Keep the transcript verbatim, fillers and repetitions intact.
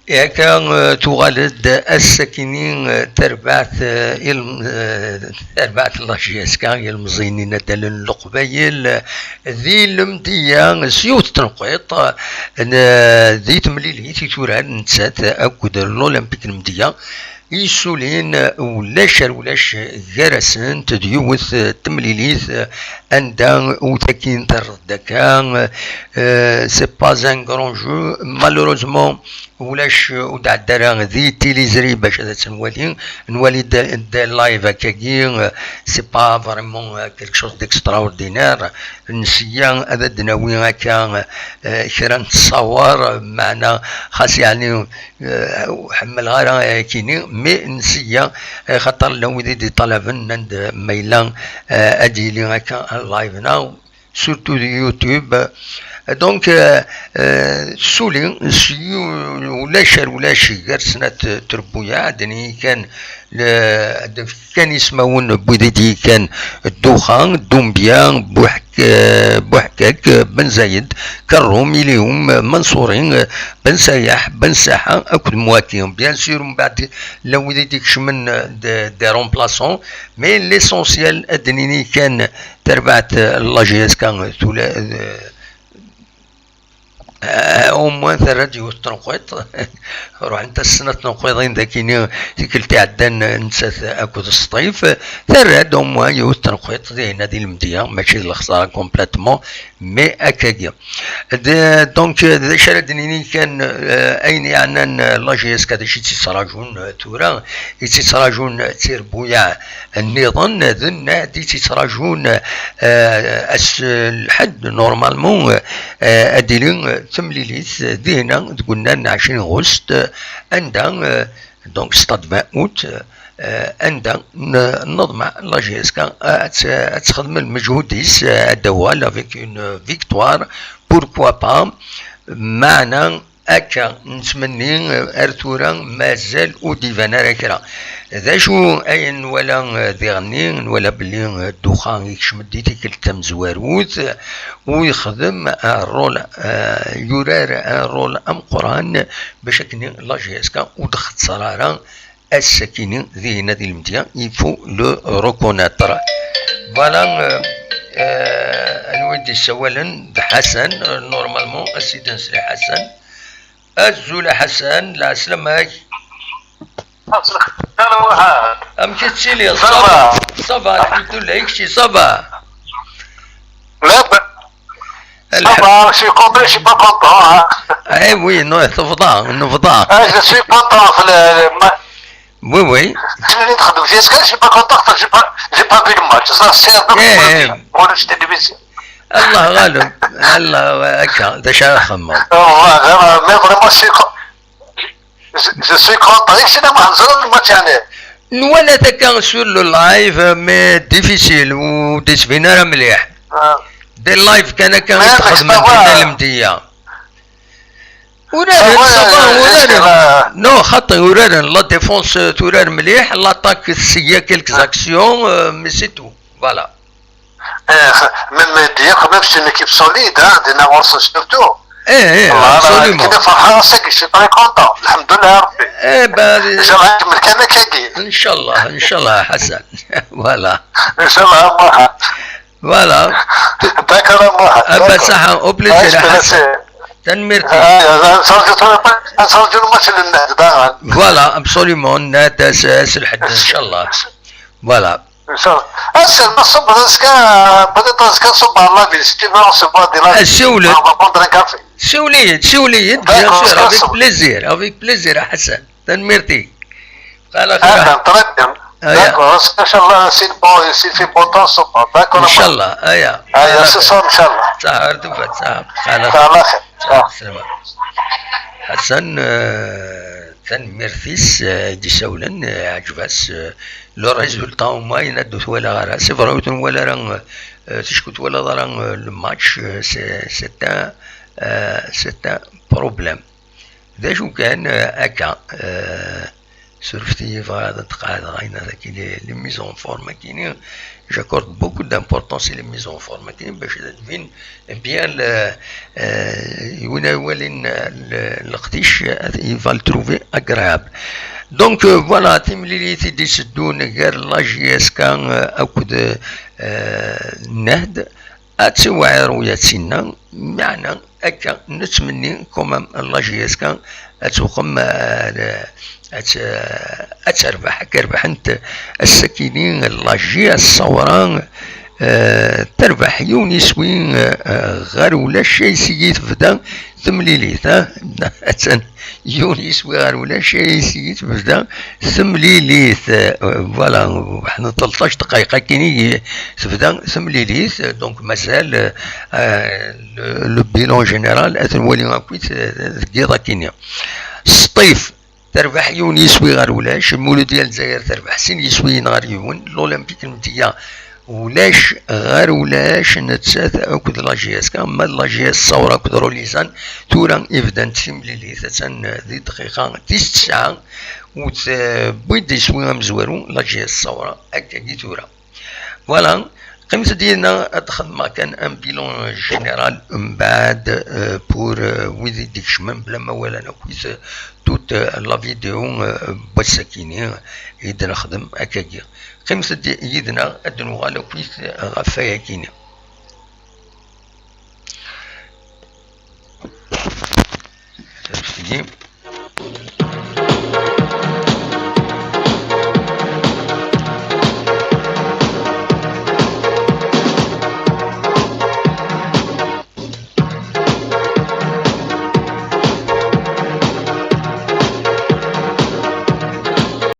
Akka, eh, tuɣal-d ass-akini, eh, tarbaɛt, eh, ilm-, eh, tarbaɛt n la J S K, ilmeẓyen inaddalen n Leqbayel, eh, di Lemdeyya, s yiwet n tenqiḍt, eh, n, di temlilit i turar nettat akked l'Olympique n Lemdeyya, i yessulin, eh, ulac ar ulac gar-asent d yiwet, eh, temlilit, eh, anda utakin terreḍ-d akka, eh, c'est pas un grand jeu, malheureusement, ulac, ur d-ɛedda ara di tiliẓri bac ad tt-nwali. Nwali d, d live akkagi, c'est pas vraiment quelque chose d'extraordinaire. Nseyya ad d-nawi akka, eh, kra n ttṣawer, meɛna xas yeɛni, eh, ur ḥemmleɣ ara akini, mais nseyya, eh, xaṭer llan wid i d-iṭalaben, nnan-d ma yella, eh, ad d-yili akka live-nneɣ, surtout di YouTube. Donc, euh, euh, suli, s yu-, ulac ar ulac gar snat trebbuyaɛ, d nini kan, le-, ad d-fkan ismawen n wid i d-yekkan Ddexxan, Dumbya, Buḥk-, euh, Buḥkak, Ben Zayed, Kerrum, Ilium, Manṣuri, Ben Sayaḥ, Ben Saḥa, akked Mwati. Bien sûr, mbeɛd llan wid i d-ikecmen, euh, de, des remplaçants, mais l'essentiel, ad d-nini kan, tarbaɛt, eh, la J S K tula, eh, eh, au moins terra-d yiwet n tenqiḍt. Ruḥent-as snat tenqiḍin d akini tikkelt iɛeddan, eh, nettat akked Sṭif. Terra-d au moins yiwet n tenqiḍt, dinna di Lemdeyya, mačči d lexsara complètement, mais akkagi. D-, donc, d acu ara d-nini kan, eh, ayen yeɛnan, eh, la J S K d acu i tt-ittrajun, eh, tura, i tt-ittrajun d tirbuyaɛ nniḍen, d nna i tt-ittrajun, eh, ass n lḥedd, normalement, eh, ad d-tili, eh, temlilit, eh, dinna deg unnar n ɛecrin ɣust, eh, anda, eh, donc, stade vingt août, eh, anda n-, neḍmeɛ la J S K, eh, ad t-, ad texdem lmeǧhud-is, eh, ad d-awal avec une victoire, pourquoi pas, meɛna akka nettmenni, eh, ar tura mazal ur d-iban ara kra. D acu ay nwala, eh, diɣenni? Nwala belli, eh, Ddexxan ikcem-d i tikkelt tamezwarut, eh, u yexdem, eh, rôle, eh, yurar, eh, rôle ameqqran bac akken la J S K ur d-txeṣṣer ara ass-akini dinna di Lemdeyya, il faut le reconnaître. Voilà, euh, euh, anwa i d-yessawalen? D Ḥasan, euh, normalement, a Sidi Nesli Ḥasan. Azul a Ḥasan, lɛeslama-k. Amek i tettiliḍ? Ça va. Ça va, alḥemdulillah, i kečči, ça va? Lḥem- Ça va, je suis content, je suis pas content, hein. Eh oui, non, tebḍa, nebḍa. Ah, je suis content, le, le, ma- Oui, oui. Je suis pas content, j'ai pas, j'ai pas vu le match. Ça, c'est un peu Eh, eh. Pour le télévision. Allah ghaleb, Allah, akka, d acu ara xemmeɣ. Oh, ouais, vraiment, mais vraiment, je suis con-, je, je suis content. Et c'est dommage, ça, le match, يعني. Nwala-t akka sur le live, mais difficile, ur d-yettbin ara mliḥ. Ah. D live kan akka i txedmem dinna Lemdeyya. Uraren, ça va, uraren. Non, xaṭi, uraren. La défense, euh, turar mliḥ, l'attaque, il y a quelques actions, euh, mais c'est tout. Voilà. Eh, même, même, bien, quand même, c'est une équipe solide, hein, des Navarros surtout. Eh, eh, voilà, absolument. كده فرحان ساكي، je suis très content. الحمد لله ربي. Eh ben, إن شاء الله يكمل كان كاكي. إن شاء الله، إن شاء الله حسن. Voilà. إن شاء الله، مرحبا. Voilà. D'accord, مرحبا. Ah ben, ça, au plaisir, حسن. تنميرتي. آه، نسرجو، نسرجو الماتش للنهد، داغن. Voilà, absolument. نهد أس-، أس الحد، إن شاء الله. Voilà. إن شاء الله. أسر، نصب راسك، بديت راسك نصب على الله، بيستيفان، نصب على الله. السولة. On va prendre un café. سوليد، سوليد، bien sûr, avec plaisir, avec plaisir, حسن. تنميرتي. قال أخي. هذا، très bien. آه، يا. D'accord, إن شاء الله، c'est bon, c'est fait bon temps, نصب. D'accord, إن شاء الله، آه، يا. آه، يا، ce soir، إن شاء الله. صح، أردفت، صح. قال أخي. Salam. Ḥasan, euh, tanemmirt-is, euh, i d-isawlen, euh, iɛǧeb-as, euh, le résultat, au moins, yenna-d ur t-walaɣ ara. C'est vrai, ur t-nwala ara, euh, ticki ur twalaḍ ara, euh, le match, euh, c'est, c'est un, euh, c'est un problème. D acu kan, euh, akka, euh, surfet-iyi, bɣiɣ ad d-qeɛdeɣ ayen dagi, les, les mises en forme akini, J'accorde beaucoup d'importance i les mises en forme, akken bac ad d-tbin bien le, euh, win ara iwalin le, leqdic, il va le trouver agréable. Donc, euh, voilà, timlilit i d-iteddun gar la J S K, euh, akked, euh, Nehd, ad tiwɛir u ad tinna, meɛna akka nettmenni quand même la J S K ad tuqem, euh, ad, ad terbeḥ, akka rebḥent ass-akini la J S Ṣawra, euh, terbeḥ yiwen iswi, euh, ɣer ulac, aysigi tebda temlilit, ha? Attan yiwen iswi ɣer ulac, aysigi tebda temlilit. Euh, voilà, ḥna tleṭṭac dqayeq akini tebda temlilit, donc mazal, euh, le, le bilan général ad nwali akkit, euh, deg yiḍ akini. Sṭif terbeḥ yiwen yiswi ɣer ulac, Muludya Lezzayer terbeḥ sin yiswiyen ɣer yiwen, l'Olympique Lmetya ulac ɣer ulac, nettat akked la J S K, ma d la J S Ṣawra akked Rolizan tura ibdan timlilit, attan di dqiqa tis tesɛa, u tewwi-d iswi amezwaru la J S Ṣawra akkagi tura. Voilà, qqimet-d yid-neɣ ad xedmeɣ kan un bilan général mbeɛd, euh, pour, euh, wid i d-ikecmen bla ma walan akkit, euh, toute, euh, la vidéo, euh, n wass-akini i d-nexdem akkagi. Qqimet-d yid-neɣ ad d-nuɣal akkit ɣef wayakini. Tagi.